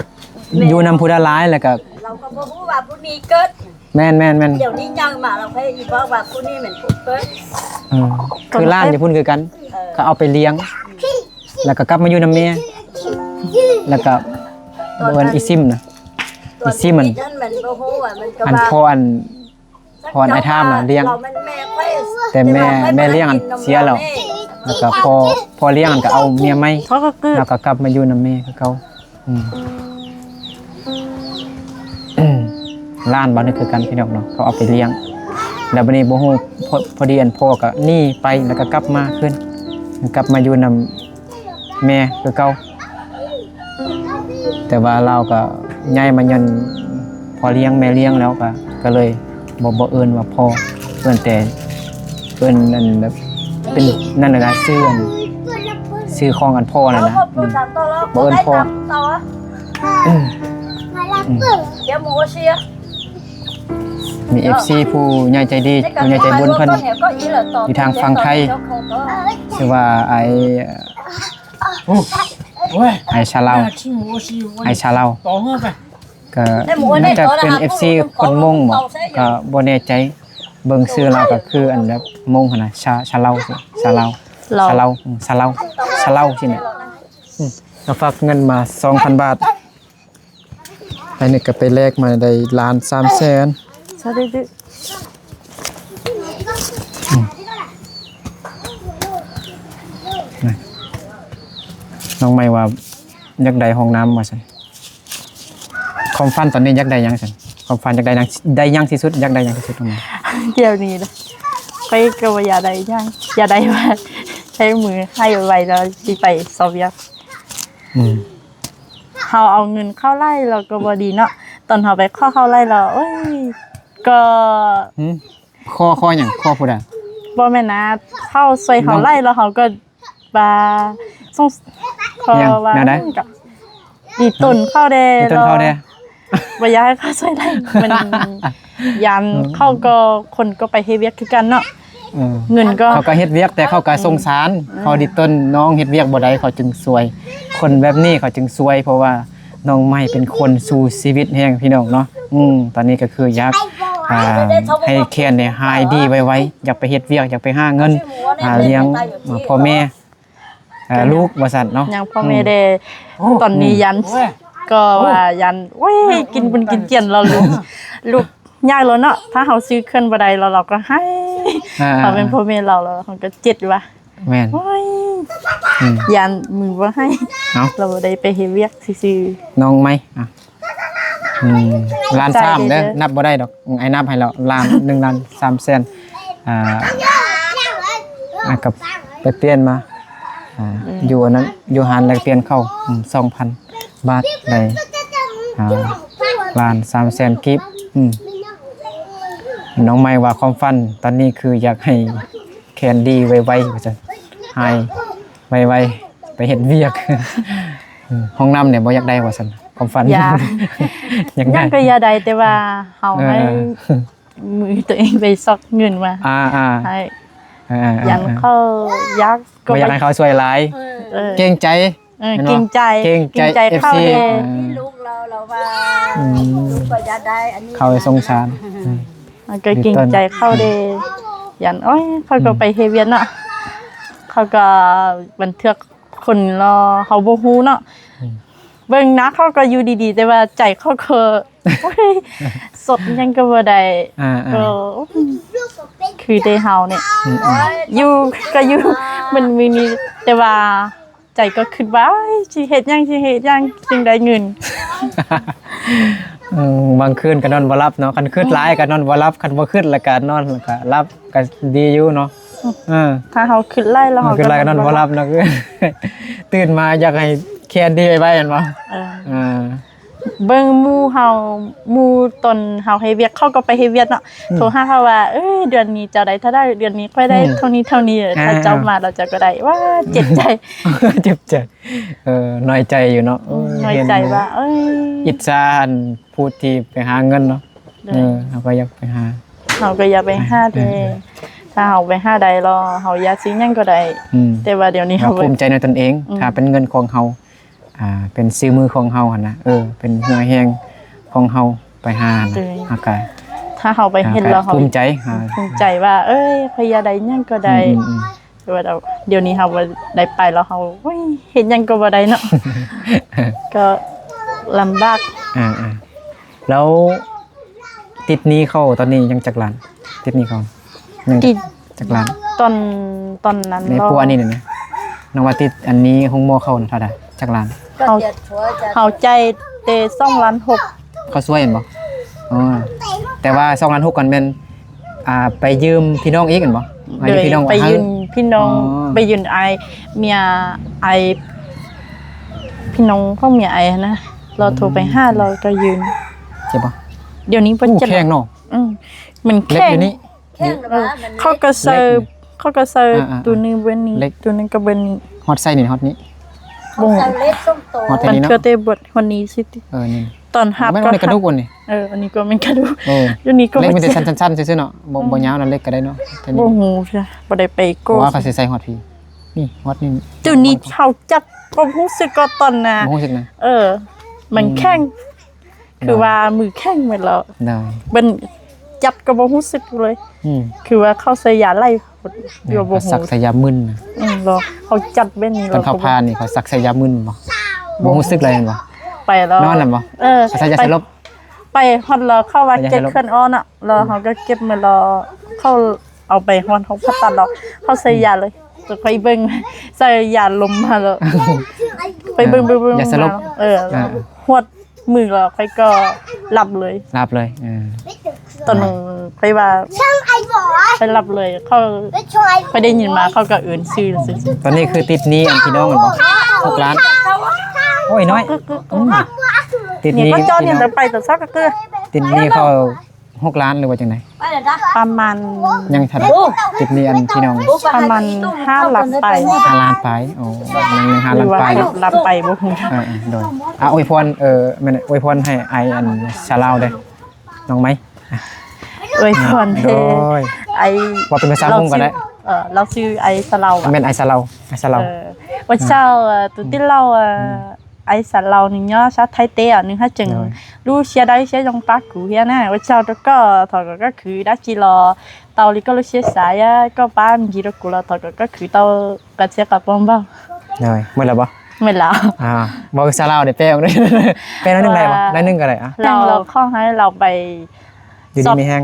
ນ ຢູ່ນຳຜູ້ຫຼາຍໆ ແລ້ວກໍ ລາວກໍບໍ່ຮູ້ວ່າຜູ້ນີ້ເກີດ ແມ່ນໆໆ ດຽວນີ້ໃຫຍ່ມາລາວຄ່ອຍອີບອກວ່າຜູ້ນີ້ແມ່ນຜູ້ເກີດ ເອີ ຄືຫຼານຢູ່ພຸ້ນຄືກັນ ເອີ ກໍເອົາໄປລ້ຽງ ແລ້ວກໍກັບມາຢູ່ນຳແມ່ ແລ້ວກໍ ບໍ່ ເອີ້ນອີຊິມນະ ອີຊິມມັນ ອັນພໍ່ອັນ ພໍ່ອັນອ້າຍທາມນະລ້ຽງ ແຕ່ແມ່ ແມ່ລ້ຽງອັນເສຍແລ້ວ ແລ້ວກໍພໍ່ ພໍ່ລ້ຽງອັນກໍເອົາເມຍໃໝ່ ແລ້ວກໍກັບມາຢູ່ນຳແມ່ຄືເກົ່າ ອືມ ຫຼານບາດນີ້ຄືກັນພີ່ນ້ອງເນາະ ເຂົາເອົາໄປລ້ຽງ ແລ້ວບາດນີ້ບໍ່ຮູ້ ພໍ ພໍດີອັນພໍ່ກໍໜີໄປ ແລ້ວກໍກັບມາຄືນ ກັບມາຢູ່ນຳ ແມ່ຄືເກົ່າ ແຕ່ວ່າລາວກໍຍ້າຍມາຍ້ອນພໍ່ລ້ຽງແມ່ລ້ຽງແລ້ວ ກໍ ກໍເລີຍບໍ່ ບໍ່ເອີ້ນວ່າພໍ່ ເອີ້ນແຕ່ ເອີ້ນອັນແບບເປັນນັ້ນນະ ຊື່ອັນ ຊື່ຂອງອັນພໍ່ນັ້ນນະ ອືມ ບໍ່ເອີ້ນພໍ່ ອືມ ອືມ ມີເອັຟຊີຜູ້ໃຫຍ່ໃຈດີ ຜູ້ໃຫຍ່ໃຈບຸນເພິ່ນຢູ່ທາງຝັ່ງໄທ ຊື່ວ່າອ້າຍ ໂອ້ຍ ອ້າຍຊາລາວ ອ້າຍຊາລາວ ກໍໜ້າຈະເປັນເອັຟຊີຄົນມົ້ງບໍ ກໍບໍ່ແນ່ໃຈ ເບິ່ງຊື່ລາວກໍຄືອັນແບບມົ້ງຫັ້ນນະ ຊາ ຊາລາວ ຊາລາວ ຊາລາວ ອືມ ຊາລາວ ຊາລາວຊີ້ນະ ອືມ ກໍຝາກເງິນມາສອງພັນບາດ. ອັນນີ້ກໍໄປແລກມາໄດ້ລ້ານສາມແສນ ສາທຸ ອືມ ນ້ອງໃໝ່ວ່າຢາກໄດ້ຫ້ອງນ້ຳວ່າຊັ້ນ ຄວາມຝັນຕອນນີ້ຢາກໄດ້ຫຍັງຊັ້ນ ຄວາມຝັນຢາກໄດ້ຫຍັງ ໄດ້ຫຍັງທີ່ສຸດ ຢາກໄດ້ຫຍັງທີ່ສຸດນ້ອງໃໝ່ ດຽວນີ້ນະ ຂ້ອຍກໍບໍ່ຢາກໄດ້ຫຍັງ ຢາກໄດ້ວ່າໃຊ້ມືໃຫ້ໄວໆ ແລ້ວຊິໄປຊອບວຽກ ອືມ ເຮົາເອົາເງິນເຂົ້າໄລ່ແລ້ວກໍບໍ່ດີເນາະ ຕອນເຮົາໄປຂໍເຂົ້າໄລ່ແລ້ວ ໂອ້ຍ ກໍ ຫືມ ຂໍ ຂໍຫຍັງ? ຂໍຜູ້ໃດ? ບໍ່ແມ່ນນະ ເຂົາຊ່ວຍເຮົາໄລ່ແລ້ວເຮົາກໍວ່າ ສົງ ເພາະວ່າ ແນວໃດ? ກໍດີຕົນເຂົາແດ່ ດີຕົນເຂົາແດ່ ແລ້ວບໍ່ຢາກໃຫ້ເຂົາຊ່ວຍໄລ່ ມັນຢ້ານ ເອີ ເຂົາກໍ ຄົນກໍໄປເຮັດວຽກຄືກັນເນາະ ເອີ ເງິນກໍ ເຂົາກໍເຮັດວຽກ ແຕ່ເຂົາກໍສົງສານ ເອີ ເຂົາດີຕົນນ້ອງເຮັດວຽກບໍ່ໄດ້ ເຂົາຈຶ່ງຊ່ວຍ ຄົນແບບນີ້ເຂົາຈຶ່ງຊ່ວຍ ເພາະວ່ານ້ອງໃໝ່ເປັນຄົນສູ້ຊີວິດແຮງ ພີ່ນ້ອງເນາະ ອືມ ຕອນນີ້ກໍຄືຢາກ ອ່າ ໃຫ້ແຄນນີ້ຫາຍດີໄວໆ ຢາກໄປເຮັດວຽກ ຢາກໄປຫາເງິນ ຫາລ້ຽງພໍ່ແມ່ ອ່າ ລູກວ່າຊັ້ນເນາະ ຍັງພໍ່ແມ່ແດ່ ອືມ ຕອນນີ້ ອືມ ຢ້ານ ກໍວ່າຢ້ານ ໂອ້ຍ ກິນບຸນກິນຈຽນລາວ ລູກ ລູກຍາກແລ້ວເນາະ ຖ້າເຮົາຊື້ເຄື່ອງບໍ່ໄດ້ລາວ ລາວກໍໄຫ້ ອ່າ ເຮົາເປັນພໍ່ແມ່ລາວ ລາວກໍເຈັບວ່າ ແມ່ນ ໂອ້ຍ ອືມ ຢ້ານມືບໍ່ໃຫ້ ເອົ້າ ລາວບໍ່ໄດ້ໄປເຮັດວຽກຊື່ໆ ນ້ອງໃໝ່ ອ່ະ ອືມ ລ້ານສາມເດີ ໃຈເດີ ນັບບໍ່ໄດ້ດອກ ອ້າຍນັບໃຫ້ແລ້ວ ລ້ານ ໜຶ່ງລ້ານສາມແສນ ອ່າ ອ່າ ກໍໄປປ່ຽນມາ ອ່າ ອືມ ຢູ່ອັນນັ້ນ ຢູ່ຮ້ານແລກປ່ຽນເຂົ້າ ອືມ ສອງພັນບາດ ໄດ້ ອ່າ ລ້ານສາມແສນກີບ ອືມ ນ້ອງໃໝ່ວ່າຄວາມຝັນຕອນນີ້ຄືຢາກໃຫ້ ແຄນດີໄວໆວ່າຊັ້ນ ຫາຍໄວໆ ໄປເຮັດວຽກ ອືມ ຫ້ອງນ້ຳນີ້ບໍ່ຢາກໄດ້ວ່າຊັ້ນ ຄວາມຝັນ ຢາກ ຢາກໄດ້ ຍັງກໍຢາກໄດ້ ແຕ່ວ່າເຮົາໃຫ້ ເອີ ມືຕົວເອງໄປຊອກເງິນມາ ອ່າໆ ໃຫ້ ເອີໆໆ ຢ້ານເຂົາຢາກ ກໍບໍ່ຢາກໃຫ້ເຂົາຊ່ວຍຫຼາຍ ເອີ ເກງໃຈ ເອີ ເນາະ ເກງໃຈ ເກງໃຈ ເກງໃຈເຂົາເດ້ ເອີ ມີລູກແລ້ວ ລາວວ່າ ອືມ ລູກກໍຢາກໄດ້ອັນນີ້ ເຂົາສົງສານ ອືມ ມັນກໍເກງໃຈເຂົາເດ້ ຢ້ານ ໂອ້ຍ ເຂົາກໍໄປເຮັດວຽກເນາະ ເຂົາກໍບາງເທື່ອຄົນລາວເຮົາບໍ່ຮູ້ເນາະ ອືມ ເບິ່ງໜ້າເຂົາກໍຢູ່ດີໆ ແຕ່ວ່າໃຈເຂົາກໍ ໂອ້ຍ ສົດຫຍັງກໍບໍ່ໄດ້ ອ່າໆ ກໍຄືແຕ່ເຮົານີ້ ອືມໆ ຢູ່ກໍຢູ່ ມັນມີນີ້ ແຕ່ວ່າໃຈກໍຄິດວ່າ ໂອ້ຍ ຊິເຮັດຫຍັງ ຊິເຮັດຫຍັງຈຶ່ງໄດ້ເງິນ ອືມ ບາງຄືນກໍນອນບໍ່ຫຼັບເນາະ ຄັນຄິດຫຼາຍກໍນອນບໍ່ຫຼັບ ຄັນບໍ່ຄິດແລ້ວກໍນອນ ແລ້ວກໍຫຼັບ ກໍດີຢູ່ເນາະ ເອີ ຖ້າເຮົາຄິດຫຼາຍແລ້ວ ເຮົາຄິດຫຼາຍກໍນອນບໍ່ຫຼັບເນາະ ຄືຕື່ນມາຢາກໃຫ້ແຄນດີໄວໆ ແມ່ນບໍ່ ເອີ ອ່າ ເບິ່ງໝູ່ເຮົາ ໝູ່ຕອນເຮົາເຮັດວຽກ ເຂົາກໍໄປເຮັດວຽກເນາະ ອືມ ໂທຫາເຂົາວ່າ ເອີ ເດືອນນີ້ເຈົ້າໄດ້ເທົ່າໃດ ເດືອນນີ້ຂ້ອຍໄດ້ ອືມ ເທົ່ານີ້ເທົ່ານີ້ ອ່າ ຖ້າເຈົ້າມາແລ້ວເຈົ້າກໍໄດ້ ວ້າ ເຈັບໃຈ ເຈັບໃຈ ເອີ ນ້ອຍໃຈຢູ່ເນາະ ອືມ ເອີ ນ້ອຍໃຈວ່າ ເອີ ອິດສາອັນຜູ້ທີ່ໄປຫາເງິນເນາະ ໂດຍ ເອີ ເຮົາກໍຢາກໄປຫາ ເຮົາກໍຢາກໄປຫາແດ່ ເອີ ຖ້າເຮົາໄປຫາໄດ້ລະ ເຮົາຢາກຊື້ຫຍັງກໍໄດ້ ອືມ ແຕ່ວ່າດຽວນີ້ເຮົາ ເຮົາພູມໃຈໃນຕົນເອງ ອືມ ຖ້າເປັນເງິນຂອງເຮົາ ອ່າ ເປັນສີມືຂອງເຮົາຫັ້ນນະ ເອີ ເປັນເຫື່ອແຮງຂອງເຮົາໄປຫານະ ໂດຍ ເຮົາກະ ຖ້າເຮົາໄປເຮັດແລ້ວ ເຮົາພູມໃຈ ອ່າ ພູມໃຈວ່າ ເອີຍ ຂ້ອຍຢາກໄດ້ຫຍັງກໍໄດ້ ອືມໆ ແຕ່ວ່າດຽວນີ້ເຮົາບໍ່ໄດ້ໄປແລ້ວ ເຮົາ ໂອ້ຍ ເຮັດຫຍັງກໍບໍ່ໄດ້ເນາະ ກໍລຳບາກ ອ່າໆ ແລ້ວຕິດໜີ້ເຂົາຕອນນີ້ຍັງຈັກລ້ານ? ຕິດໜີ້ເຂົາຍັງຈັກລ້ານ? ຕອນ ຕອນນັ້ນ ໃນພົວນີ້ນະ ນ້ອງວ່າຕິດອັນນີ້ໂຮງໝໍເຂົານະເທົ່າໃດ? ຈັກລ້ານ? ເຮົາ ເຮົາຈ່າຍແຕ່ສອງລ້ານຫົກ ເຂົາຊ່ວຍແມ່ນບໍ່? ອໍ ແຕ່ວ່າສອງລ້ານຫົກນັ້ນແມ່ນ ອ່າ ໄປຢືມພີ່ນ້ອງອີກແມ່ນບໍ່? ໂດຍ ໄປຢືມພີ່ນ້ອງ ອໍ ໄປຢືມອ້າຍ ເມຍອ້າຍ ພີ່ນ້ອງຂອງເມຍອ້າຍຫັ້ນນະ ລາວໂທໄປຫາ ລາວກໍຢືມ ເຈັບບໍ່? ດຽວນີ້ບໍ່ເຈັບ ແຂງເນາະ ອືມ ມັນແຂງ ເຫຼັກຢູ່ນີ້ ແຂງ ເອີ ເຂົາກໍໃສ່ ເຫຼັກນີ້ ເຂົາກໍໃສ່ ອ່າໆໆ ໂຕໜຶ່ງເບິ່ງນີ້ ເຫຼັກ ໂຕໜຶ່ງກໍເບິ່ງນີ້ ຮອດໃສ່ນີ້ ຮອດນີ້ ບໍ່ ໃສ່ເຫຼັກສອງໂຕ ຮອດແຕ່ນີ້ເນາະ ມັນກໍແຕ່ບວດຮອດນີ້ຊິຕິ ເອີ ນີ້ ຕອນຮັບ ແມ່ນ ກໍ ອັນນີ້ກະດູກ ອັນນີ້ ເອີ ອັນນີ້ກໍແມ່ນກະດູກ ເອີ ດຽວນີ້ກໍ ເຫຼັກມັນຈະສັ້ນໆ ຊື່ໆ ເນາະ ບໍ່ ອືມ ບໍ່ຍາວນະ ເຫຼັກກໍໄດ້ເນາະ ແຕ່ນີ້ ບໍ່ຮູ້ ບໍ່ໄດ້ໄປກໍ ເພາະວ່າເຂົາຊິໃສ່ຮອດພີ້ ນີ້ຮອດນີ້ ໂຕນີ້ເຮົາຈັບ ບໍ່ຮູ້ສຶກກໍຕອນນະ ບໍ່ຮູ້ສຶກນະ ເອີ ມັນແຂງ ອືມ ຄືວ່າມືແຂງໝົດແລ້ວ ໂດຍ ເບິ່ງຈັບກໍບໍ່ຮູ້ສຶກເລີຍ ອືມ ຄືວ່າເຂົາໃສ່ຢາໄຫຼ ເອີ ກໍບໍ່ຮູ້ ສັກໃສ່ຢາມຶນນະ ອືມ ລະເຂົາຈັບແບບນີ້ ຕອນເຂົາຜ່ານີ້ເຂົາສັກໃສ່ຢາມຶນບໍ່? ບໍ່ ບໍ່ຮູ້ສຶກເລີຍແມ່ນບໍ່? ໄປແລ້ວ ນອນແລ້ວບໍ່? ເອີ ໃສ່ຢາສະຫຼົບ ໄປຮອດລາວ ເຂົາວ່າເຈັບເຄື່ອນອອກເນາະ ລະເຮົາກໍເກັບມາລະ ເຂົາເອົາໄປຮອດຫ້ອງຜ່າຕັດລະ ເຂົາໃສ່ຢາເລີຍ ອືມ ແຕ່ຂ້ອຍເບິ່ງ ໃສ່ຢາລົມມາລະ ໄປເບິ່ງ ເອີ ເບິ່ງ ເບິ່ງ ຢາສະຫຼົບ ເອີ ເອີ ຮອດ ມື້ລະຂ້ອຍກໍຫຼັບເລີຍ ຫຼັບເລີຍ ເອີ ຕອນໜຶ່ງຂ້ອຍວ່າຂ້ອຍຫຼັບເລີຍ ເຂົາ ຂ້ອຍໄດ້ຍິນມາເຂົາກໍເອີ້ນຊື່ຊື່ ຕອນນີ້ຄືຕິດໜີ້ອັນພີ່ນ້ອງແມ່ນບໍ່? ຫົກລ້ານ ໂອ້ຍ ນ້ອຍ ອືມ ຕິດໜີ້ ນີ້ກໍຈອດນີ້ແຕ່ໄປແຕ່ເຊົ້າກໍຄື ຕິດໜີ້ເຂົາຫົກລ້ານ ຫຼືວ່າຈັ່ງໃດ? ປະມານ ຍັງເທົ່າໃດ? ໂອ້ ຕິດໜີ້ອັນພີ່ນ້ອງ ປະມານຫ້າລ້ານປາຍ ຫ້າລ້ານປາຍ ໂອ້ ຍັງຫ້າລ້ານປາຍ ຫຼືວ່າຫົກລ້ານປາຍ ບໍ່ຮູ້ ເອີໆ ໂດຍ ອ່ະ ອວຍພອນ ເອີ ແມ່ນ ອວຍພອນໃຫ້ອ້າຍອັນຊາລາວເດີ້ ນ້ອງໄມ້ ອວຍພອນ ໂດຍ ອ້າຍ ເວົ້າເປັນພາສາມົ້ງກໍໄດ້ ເອີ ລາວຊື່ອ້າຍຊາລາວ ແມ່ນອ້າຍຊາລາວ ອ້າຍຊາລາວ ເອີ ວ່າຊາວ ເອີ ຕຸຕິລາວ ເອີ ອືມ Ai sa lao ni nyo sa thai te a ni ha cheng. ໂດຍ Lu sia dai sia jong pa ku hia na. Wa chao to ko tho ko ka khu da chi lo. Tao li ko lu sia sa ya ko pa mi ji lo ku lo tho ko ka khu tao ka sia ka pom ba. ໂດຍ ໝົດແລ້ວບໍ່? ໝົດແລ້ວ. ອ່າ ເວົ້າພາສາລາວໄດ້ແປອອກເດ້. ແປໜ້ອຍໜຶ່ງໄດ້ບໍ່? ວ່າ ໜ້ອຍໜຶ່ງກໍໄດ້. ອ່າ ແຕ່ງລາວ ລາວ ຂອງໃຫ້ລາວໄປ ຢູ່ດີມີແຮງ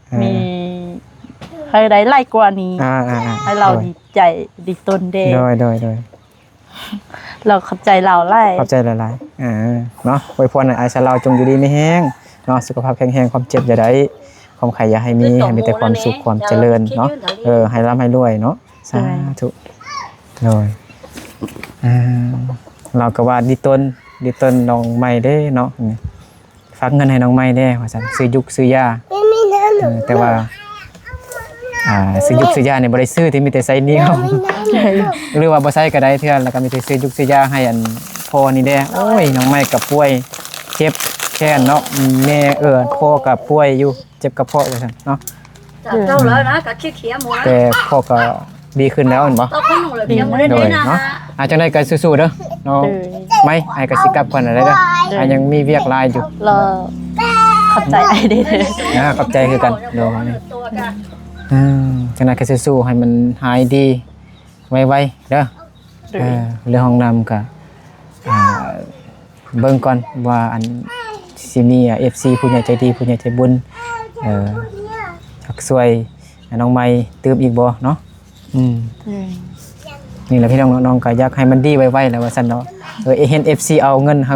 ເອີ ມີໃຫ້ໄດ້ຫຼາຍກວ່ານີ້ ອ່າໆໆ ໃຫ້ລາວ ໂດຍ ດີໃຈດີຕົນເດ້. ໂດຍໆໆ ລາວຂອບໃຈລາວຫຼາຍ ຂອບໃຈຫຼາຍໆ ເອີ ເນາະ. ອວຍພອນໃຫ້ອ້າຍສາວລາວຈົ່ງຢູ່ດີມີແຮງເນາະ ສຸຂະພາບແຂງແຮງ ຄວາມເຈັບຢ່າໄດ້ ຄວາມໄຂ້ຢ່າໃຫ້ມີ ໃຫ້ມີແຕ່ຄວາມສຸກຄວາມຈະເລີນເນາະ ເອີ ໃຫ້ລ່ຳໃຫ້ລວຍເນາະ ສາທຸ. ໂດຍ ອ່າ ລາວກໍວ່າດີຕົນ ດີຕົນນ້ອງໃໝ່ເດ້ເນາະ ຝາກເງິນໃຫ້ນ້ອງໃໝ່ແດ່ວ່າຊັ້ນ ຊື້ຢູກຊື້ຢາ. ເອີ ແຕ່ວ່າ ອ່າ ຊື້ຢູກຊື້ຢານີ້ບໍ່ໄດ້ຊື້ ທີ່ມີແຕ່ໃຊ້ໜີ້ເຂົາ ຫຼືວ່າບໍ່ໃຊ້ກໍໄດ້ເທື່ອ ແລ້ວກໍມີແຕ່ຊື້ຢູກຊື້ຢາໃຫ້ອັນພໍ່ນີ້ແດ່. ໂອ້ຍ ນ້ອງໃໝ່ກໍປ່ວຍເຈັບແຂນເນາະ ແມ່ ເອີ ພໍ່ກໍປ່ວຍຢູ່ ເຈັບກະເພາະວ່າຊັ້ນເນາະ. ເຈົ້າເຈົ້າແລ້ວນະ ກໍເຄຍໆໝູນະ ແຕ່ພໍ່ກໍດີຂຶ້ນແລ້ວແມ່ນບໍ່? ຕອບຂອງໜູເລີຍ ໂດຍ ເຄຍໝູນເດ້ນະ ເນາະ. ອ່າ ຈັ່ງໃດກໍສູ້ໆເດີເນາະ ໂດຍ ໄໝ ອ້າຍກໍຊິກັບກ່ອນແລ້ວເດີ ໂດຍ ອ້າຍຍັງມີວຽກຫຼາຍຢູ່. ລະ ຂອບໃຈອ້າຍເດ້ ອ່າ ຂອບໃຈຄືກັນ ໂດຍ. ອືມ ຈັ່ງໃດກໍສູ້ໆໃຫ້ມັນຫາຍດີໄວໆເດີ. ໂດຍ ເອີ ເລື່ອງຫ້ອງນ້ຳກໍ ອ່າ ເບິ່ງກ່ອນວ່າ ອັນ ຊິມີ ເອັຟຊີ ຜູ້ໃຫຍ່ໃຈດີ ຜູ້ໃຫຍ່ໃຈບຸນ ເອີ ຢາກຊ່ວຍນ້ອງໃໝ່ຕື່ມອີກບໍ່ເນາະ. ອືມ ອືມ ນີ້ແຫຼະພີ່ນ້ອງເນາະ ນ້ອງກໍຢາກໃຫ້ມັນດີໄວໆແຫຼະວ່າຊັ້ນເນາະ. ເອີ ເຫັນເອັຟຊີເອົາເງິນໃຫ້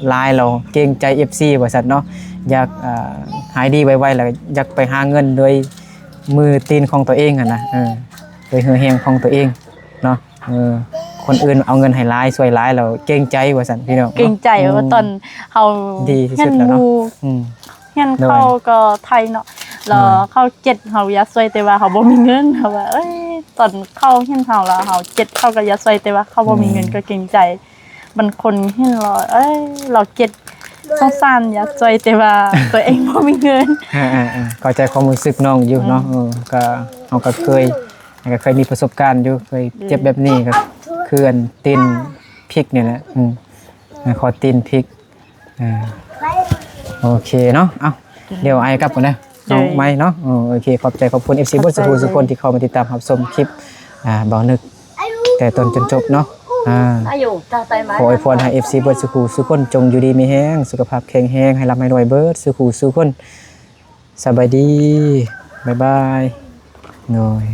ຫຼາຍແລ້ວເກງໃຈເອັຟຊີວ່າຊັ້ນເນາະ ຢາກ ອ່າ ຫາຍດີໄວໆ ແລ້ວຢາກໄປຫາເງິນໂດຍມືຕີນຂອງຕົວເອງຫັ້ນນະ ເອີ ໂດຍເຫື່ອແຮງຂອງຕົວເອງເນາະ. ເອີ ຄົນອື່ນເອົາເງິນໃຫ້ຫຼາຍ ຊ່ວຍຫຼາຍແລ້ວເກງໃຈວ່າຊັ້ນພີ່ນ້ອງ ເກງໃຈ ເນາະ. ອືມ ວ່າຕອນເຮົາ ດີທີ່ສຸດແລ້ວເນາະ ເຫັນໝູ່ ອືມ ຮຽນເຂົ້າກໍໄທເນາະ ໂດຍ ແລ້ວເຮົາເຈັດ ເຮົາຢາກຊ່ວຍແຕ່ວ່າເຮົາບໍ່ມີເງິນ ເຮົາວ່າ ເອີຍ ຕອນເຂົາເຫັນເຮົາແລ້ວເຮົາເຈັດ ເຮົາກໍຢາກຊ່ວຍແຕ່ວ່າເຂົາບໍ່ມີເງິນ ແມ່ນ ກໍເກງໃຈ. ບາງຄົນເຫັນລາວ ເອີຍ ລາວເຈັດ ສົງສານຢາກຊ່ວຍແຕ່ວ່າຕົວເອງບໍ່ມີເງິນ. ອ່າໆໆ ເຂົ້າໃຈຄວາມຮູ້ສຶກນ້ອງຢູ່ເນາະ ອືມ ເອີ ກໍ ເຮົາກໍເຄີຍ ກໍເຄີຍມີປະສົບການຢູ່ ເຄີຍເຈັບແບບນີ້ ອືມ ກໍຄືອັນຕີນພິກນີ້ແຫຼະ ອືມ ຂໍ້ຕີນພິກ. ອ່າ ໂອເຄເນາະ ເອົ້າ ດຽວອ້າຍກັບກ່ອນເດີ ໂດຍ ນ້ອງໃໝ່ເນາະ. ເອີ ໂອເຄ ຂອບໃຈຂອບຄຸນເອັຟຊີເບິດສູ່ຜູ້ສູ່ຄົນທີ່ເຂົ້າມາຕິດຕາມຮັບຊົມຄລິບ ອ່າ ບ່າວນຶກ ແຕ່ຕົ້ນຈົນຈົບເນາະ. ອ່າ ຂໍອວຍພອນໃຫ້ເອັຟຊີເບິດສູ່ຜູ້ສູ່ຄົນ ຈົ່ງຢູ່ດີມີແຮງ ສຸຂະພາບແຂງແຮງ ໃຫ້ລ່ຳໃຫ້ລວຍເບິດສູ່ຜູ້ສູ່ຄົນ. ສະບາຍດີ ບາຍບາຍ ໂດຍ.